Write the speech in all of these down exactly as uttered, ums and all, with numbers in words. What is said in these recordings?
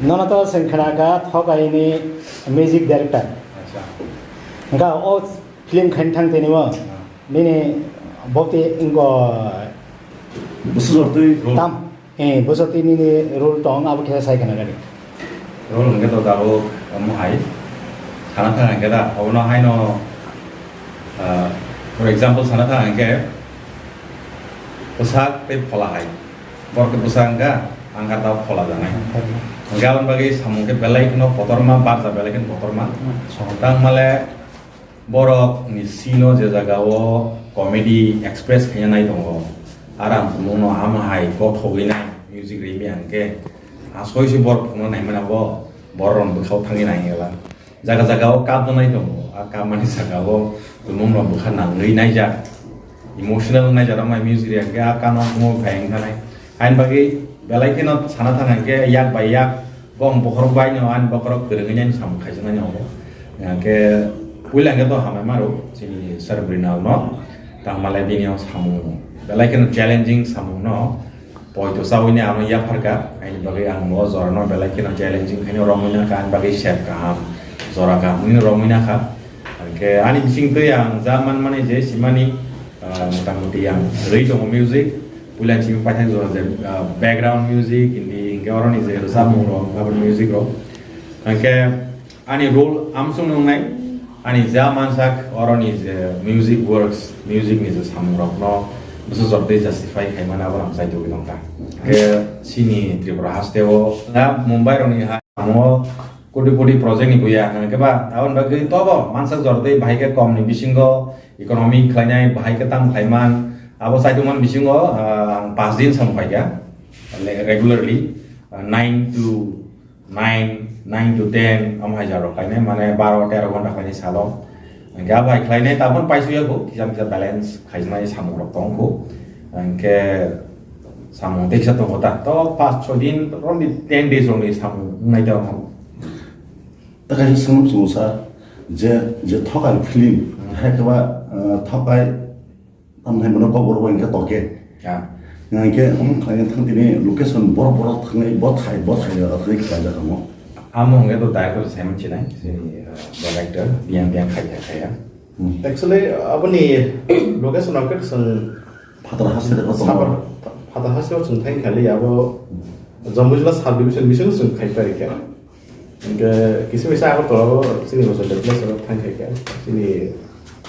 Nono to chwng khna kha Thokaini music director. Acha. Hwnkha o film khaina thang tini o. Ah. Nini bokti wngkha Bwswk twi. Tam. Eh, bwswk twi nini role tong abo khe sai khna gani. Role hwnkhe to tabuk omo hai. Sana thang hwnkhe da, obono haino, ah, for example sana thang hwnkhe bwsak tei phola hai. Borok khe bwsa wngkha, ang kha tao phola janai. Hwnkhe aboni bagwi samung khe belai kheno kotorma, barja belai kheno kotorma. Tangmale borok ni scene o je jaga o comedy express khaina nai tongo, aram phunukno ama hai kothogwi nai music rimi hwnkhe asoi se borok phunukna naimani abo borok rok bwkhao thangwi nai ela. Jaga jaga o kap janai tongo, a kapmani jaga o tumung rok bwkha nangwi naijak, emotional naijak rok mai music riyang khe a kano tongo phai wngkha nai. Haini bagwi belai kheno sana thang khe yak bai yak bong bokhorok bai no ani bokhorok kwrwngwi nai samung khaijak nai tongo. Hwnkhe puila hwnkhe to hamai maro chini Sir Brinal no tangmale bini o samung belai kheno challenging samung no. Poito chawi ni ano yapharkha, aini bagwi ang o jorano belai kheno challenging khaino romwi nakha, ani bagwi sep kaham, jora kaham ni romwi nakha. Hwnkhe ani bising twi ang ja manmani je simani, ah, motamuti ang rwi tongo music, puila simi paithak jora je, ah, background music, hindi hwnkhe oroni je rwchapmung rok, aboni music rok. Hwnkhe Ani role amsung nungnai, ani ja mansak oroni je music works, music ni je samung rok no bwsa jor tei justify khaimani abo ang chai tugwi nongkha. Ke chini Tripura haste o na Mumbai rok ni ha amo koti koti project ni buya hwnkhe ba aboni bagwi tobo mansak jor tei bahai khe kom ni bisingo economic khlainai bahai khe tam khlaiman abo chai tongmani bisingo, ah, ang pas din samung phaikha regularly, ah, nine to nine, nine to ten, omo hai jora khlainai, mane baro tero ghonta khlainai salo. Hwnkhe abo hai khlainai, tabukhe paisuya kho, kisa kisa balance khaijnai samung rok tong kho. Hwnkhe samung teisa tongo ta, to pas choi din, ron di ten days rokni samung wngnai ta omo. Ta kaisa swngmung chwng sa, je, je Thokai film, Hmm. hai khe ba, eh, Thokai Tamo hai mano kok borok bai hwnkhe toke. Ya. Hwnkhe, hmm, khlai thang tini location borok borok thangnai, bo thai, bo thai, thangwi khlai jak tamo. Amo hwnkhe to director Simon Chinai, sini, uh, director, biyang biyang khai khai khai ya. Hmm. Actually, aboni location rok khe chwng Phatar haste rok Sabar, Phatar haste rok chwng thang khali abo Jambujla sub division bisingo chwng khai pari kha. Hingke kisa misa Agartala o chini Ozone Place o thang khe khe chini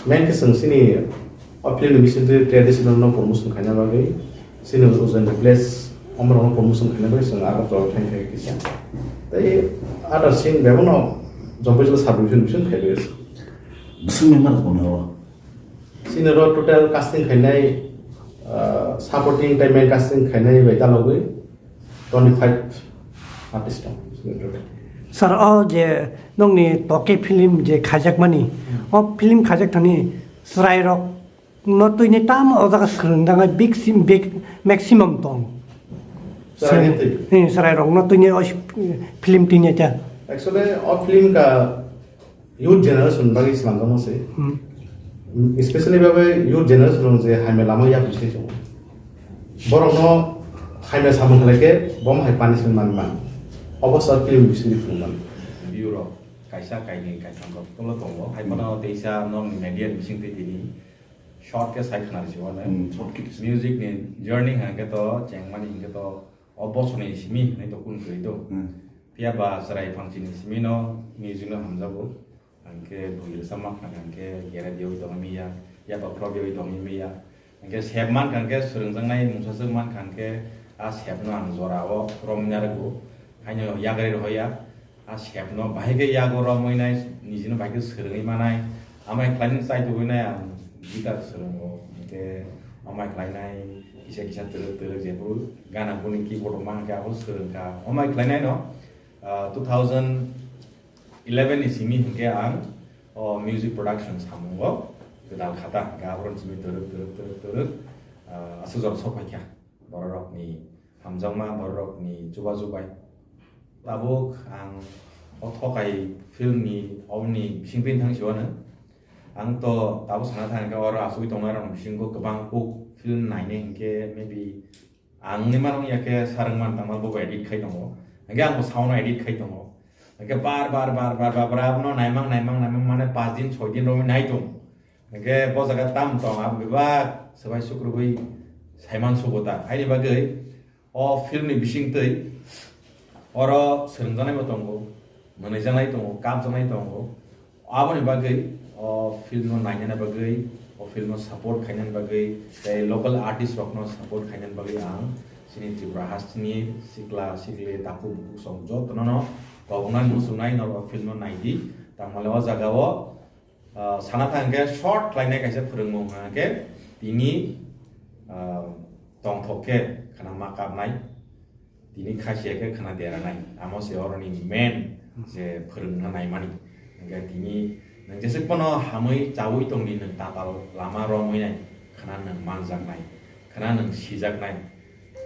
main khe chwng chini o film ni bisingtwi traditional no promotion khaina bagwi chini Ozone Place omorok no promotion khaina bagwi chwng Agartala o thang khe kisa. Tei other scene bebak no Jambujala sub division bising khai bagwi. Bising member kono o? Chini ro total casting khainai, ah, supporting tei main casting khainai bai dalogwi twenty five artist tong. Sir, o je nokni toke film je khaijakmani, o film khaijak thani chwrairok no twini tamo o jaga swrwng dang big sim-, big maximum tong. Chwraini twi? Hmm, chwrairok no twini o film twini ta. Actually, o film ka youth generation bagwi swnamjakma se. Hmm. Especially bagwi youth generation rok je hamya lama yapri se tongo. Borok no hamya samung khlai khe bo hai punishment man man. Obo sa film bisingtwi phunukmani. View rok kaisa kainwi kaitham rok tolo tongo. Hai phano teisa nokni media ni bisingtwi tini short khe sai khna rwsio ano. Hmm, short khe. Music ni journey hwnkhe to chengmani hwnkhe to o bosoni simi hinwi to kunu kwrwi do. Hmm. Phiya ba chwrai phang chini simi no music no hamjago. Hwnkhe bwrwi rwchapma khna hwnkhe gere diwi tongwi manya, yatok phro diwi tongwi manya. Hwnkhe sep mankha hwnkhe swrwngjaknai mungsaswk mankha hwnkhe a sepno ang jorao romwi narwgo. Haino yakarwi rohorya. A sepno bahai khe yago romwi nai, nijino bahai khe swrwngwi manai. Amai khlainai chai tubui nai ang guitar swrwngo. Hwnkhe amai khlainai kisa kisa twrwk twrwk jephuru gana boni keyboard rok mankhe abo swrwngkha. Amai khlainai no, ah, two thousand eleven ni simi hwnkhe ang o music production samungo gwdal khata, hwnkhe aboroni simi twrwk, twrwk, twrwk, twrwk, ah, aswk jora sok phaikha bororokni hamjakma, bororokni chubachu bai. Tabuk ang o Thokai film ni, oboni bisingtwi thang siwano. Ang to tabuk sana thang khe oro asugwi tongnai rokni bisingo kwbang kuk film nainai hwnkhe maybe Ang ni mano ya khe sarang man tangma bo edit khai tongo. Hingke ang bo sound edit khai tongo. Hingke bar bar bar bar bar bar abono naimang naimang naimang mane pas din soi din romwi nai tong. Hingke bo jaga tam tong, ang bebak swbai sukrubui saiman sugo ta. Haini bagwi o film ni bisingtwi oro swrwngjaknai bo tongo, mwnwijaknai tongo, kapjaknai tongo. Aboni bagwi o film no nainani bagwi, o film no support khainani bagwi, tei local artist rok no support khainani bagwi ang chini Tripura hasteni sikla sikli takhuk bukhuk song jotono no kobongnai muchungnai norok o film no naidi. Tangmale o jaga o, ah, sana thangkhe short khlainai kaisa phwrwngmung hwnkhe tini, ah, tongthok khe khana ma kapnai. Tini khasiya khe khna deranai, amo se oroni main je phwrwngna naimani. Hingke tini nwng jesek pono hamwi chawi tongdi, nwng tatal lama romwi nai, khna nwng manjaknai, khna nwng sijaknai.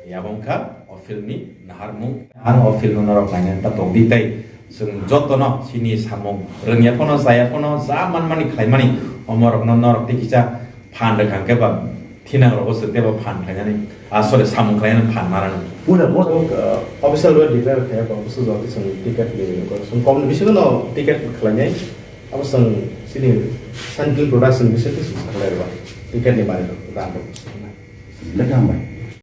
Yabong kha o film ni naharmung. Aro o film no norok nainani ta tongdi tei chwng jotono chini samung rwngya pono, chaya pono, ja manmani khlaimani omorokno norok tei kisa phan rwkha hwnkhe ba thinang rogo chwng teibo phan khlainani, ah, sorry, samung khlainani phan manani. Pura bo, uh, official web declare khe ba official jodi chwng ticket ni, chwng kom ni bisingo no ticket khlainai. Abo chwng chini Sun Film Production bisingo chwng sakhlai ba ticket ni mari rok dan rok. Lekha hambai.